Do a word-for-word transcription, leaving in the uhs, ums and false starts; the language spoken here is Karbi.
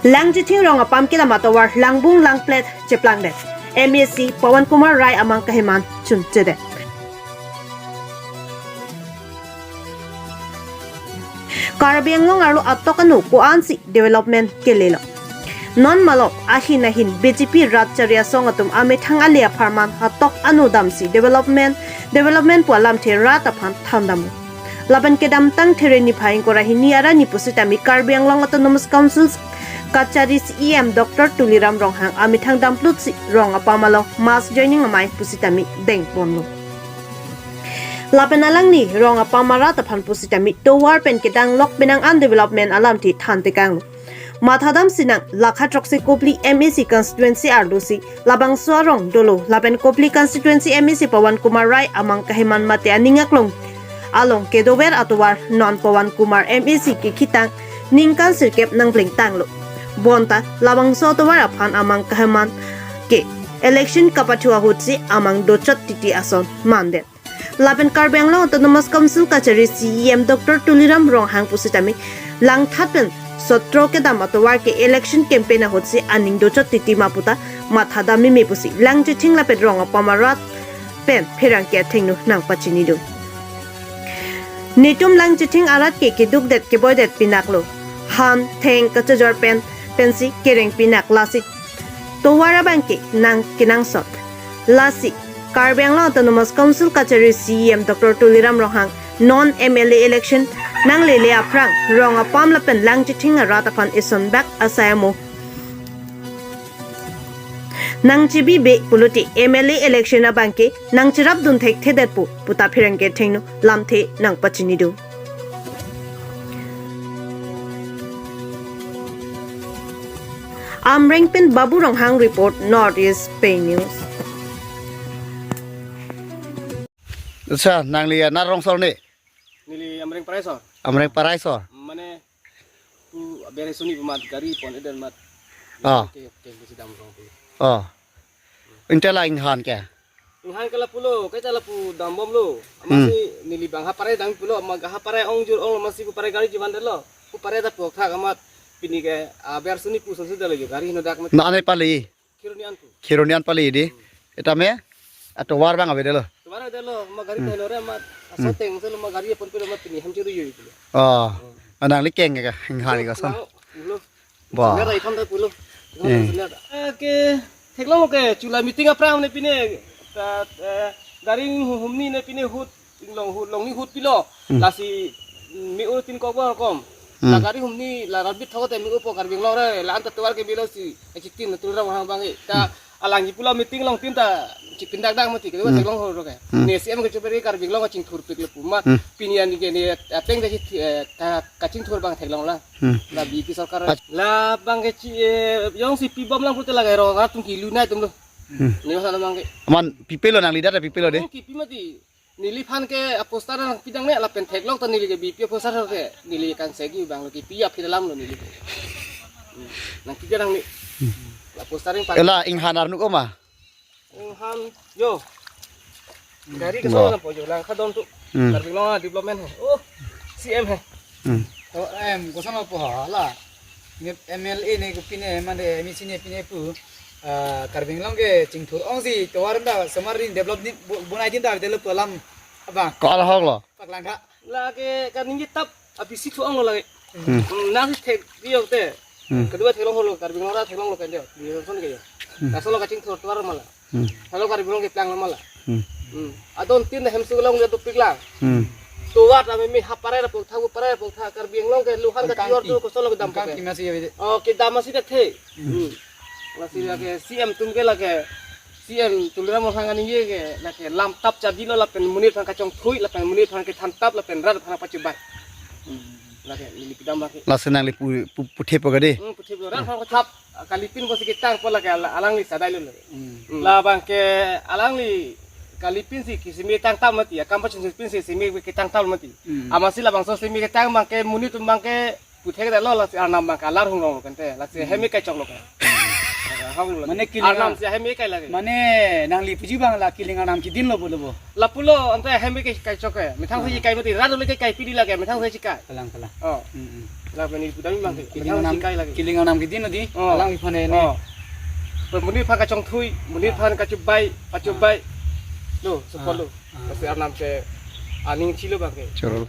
Langchithing rong apam kedam atovar langbung langplet cheplangdet. M A C Pawan Kumar Rai amang kaheman chunchedet. Karbi Anglong arlo atok anu ko-ansi development kelelo. Non malom ahin ahin B J P rat chari asong atum amethang ale apharman atok anu damsi development, development pu alamthe rat aphan thandam. Lapen kedamtang There niphai ingkoi ra hini arni pusitame Karbi Anglong Autonomous Council kachari C E M Doctor Tuliram Ronghang amethang damplutsi rong apam along mass joining amei pusitame dengponlo. Lapen alangli rong apam arat aphan pusitame tovar pen kedanglok penang an development alamthe thantekanglo. Mathadam sinang lakha throksi kopili M A C constituency arlosi labangso arong dolo lapen kopili constituency M A C Pawan Kumar Rai amang kaheman mate aning aklong along kedover atovar non Pawan Kumar M A C kekhitang ningkan sirkep nangplengtanglo. Bonta labangso atovar aphan amang kaheman ke election kapathu ahutsi amang dochot titi ason mandet. Lapen Karbi Anglong Autonomous Council kachari C E M Doctor Tuliram Ronghang pusitame langthat pen sotro kedam atovar ke election campaign ahutsi aning dochot titi ma puta mathadam meme pusi Langchithing lapen rong apam arat pen pherangke athengno nangpachinidun. Netum Langchithing arat ke kedukdet keboidet pinaklo. Han, theng, kachojor pen pensi kereng pinak lasi tovar abang ke nang kenangsot. Lasi Karbi Anglong Autonomous Council kachari C E M Doctor Tuliram Ronghang non M L A election nanglele aphrang rong apam lapen Langchithing arat aphan isonbak asai amo nangchebibe pulote M L A election abang ke nangcherapdun thekthedetpo puta pherangke athengno lamthe nangpachinidun. Amreng pen Babu Ronghang report, North East Pei News. Acha, nangli aner rong sol ne? Neli Amreng Parai sor. Amreng Parai sor. Mane pu bere suni pu mat gari pon eden mat. Ah. Ke ke besi dam rong pu. Oh. Inte la inghan ke? Inghan ke lapulo, kaita lapu dambomlo. Hmm. Amatsi neli bang ha Parai dam pulo, ama ha Parai ongjur ong amatsi pu Parai gari jivan detlo. Pu Parai ta pok thak amat pini ke, ah, ber suni pu sonsi detlo jo gari no dak mat. Na ane pali. Khironi an pu. Khironi an pali di. Hmm. Etame atovar bang avedetlo. Tovar avedetlo, ma gari Hmm. ta lore amat. Hmm. Asoteng selo ma gari apon pelo amat pini ham churu yui pulo. Oh. Hmm. Anang likeng ke inghan ke son. Pulo. Bah. Senar rai thon ta pulo. Eh. Senar. Eh, ke theklong ke chula meeting aphrang ne pine ta, eh, gari hu-, humni ne pine hut inglong hut longni hut pilo. Hmm. Lasi mi ur tin kok bor kom. Hmm. La gari humni la rabit thok te mi ur po Karbi Anglong re la anta tovar ke bilo si. Echitin Tuliram Ronghang bang e. Ta Hmm. alangli pulo meeting along tin ta chipindak dak mati ke Hmm. theklong ho ro ke. Hmm. Ne C M ke chuperi Karbi Anglong chingthur pik le pu ma Hmm. pini an ke ne ateng ke chi, eh, ka, kachingthur bang theklong la. Hmm. La B J P sorkar. Ach- La bang ke chi, eh, jongsi pibom lang pulote la ke rong arat atum kilu nai atum lo. Hmm. Ne masa la bang ke. Aman pipelo nangli data pipelo de. Hmm, kipi mati. Neliphan ke aposter nangpidang ne lapen theklong ta neli ke B J P aposter ke neli kan segi bang lo kipi aphi dalam lo neli. Hmm. Nangpidang ne. Hmm. Aposter yang pakai. Ela inghan arnuk oma. Inghan, yo. Gari ke Wah. Sana po jo lang kadon tu. Hmm. Karbi Anglong development hai. Oh, C M hai. Hmm. To em koson po hala. Ne M L A ne ko pine mane M C ne pine pu. Ah, Karbi Anglong ke chingthur ongsi tovar da samar rin develop ni bu-, bunai din da delo pu alam. Abang. Ko alhok lo. Paklang kha. Lake kaningje tap abisi thu onglo lake. Hmm. Hmm, nasi thek dio te. Hmm. Kedua theklong holo Karbi Anglong ra theklong lo kan dio. Di son ke yo. Hmm. Laso lo kachingthur tovar mala. Hmm. Halo Karbi Anglong keplang lo mala. Hmm. Hmm. Adon tin hem su long dia topik la. Hmm. Tovar ta meme ha Parai ra pok tha, Parai ra pok tha, Karbi Anglong ke luhan ka Angkang tior ti. Tu koson lo kedam Angkang ke. Ti masi ya bede. Oh, kedam masi ta the. Hmm. Hmm. Lasi lake C M atum ke lake C M Tuliram Ronghang ani ye ke lake lam tap chadi lo lapen monit aphan kachongthui lapen monit aphan kethan tap lapen rat aphan pachubai. Hmm. Lake neli kedam lake. Laso nangli pu, pu, puthe po kade? Hmm, puthe po rat aphan kachap kalipin bosi ketang po lake ala-, alangli sadai lo lake. Hmm. Hmm. La bang ke alangli kalipin si kisimi tang tap mati, akam pachun si pin si simi ketang tap mati. Hmm. Amatsi labangso simi ketang bang ke monit atum bang ke puthe ke lo lasi arnam bang ke alar hung rong kan te, lasi Hmm. hemi kachok lo kan. Hong lo. Mane kiling Arnam a- si ahem ke kai lagi. Mane nangli puji abang la kiling arnam kedin lo pulo bo. Lapulo ante ahem ke kai chok ke. Methang si kai mati rat lo ke kai pidi lagi. Methang si kai. Kalang kalang. Oh, Mm, mm. la meni pudam abang ke. Kiling Methang arnam si kai lagi. Kiling arnam kedin lo di. Oh. Alangli aphan ne. Oh. Pe monit aphan kachongthui, monit aphan kachubai, pachubai. Lo, sokol lo. Ah. Pasi Arnam ke aning chilo abang ke. Choror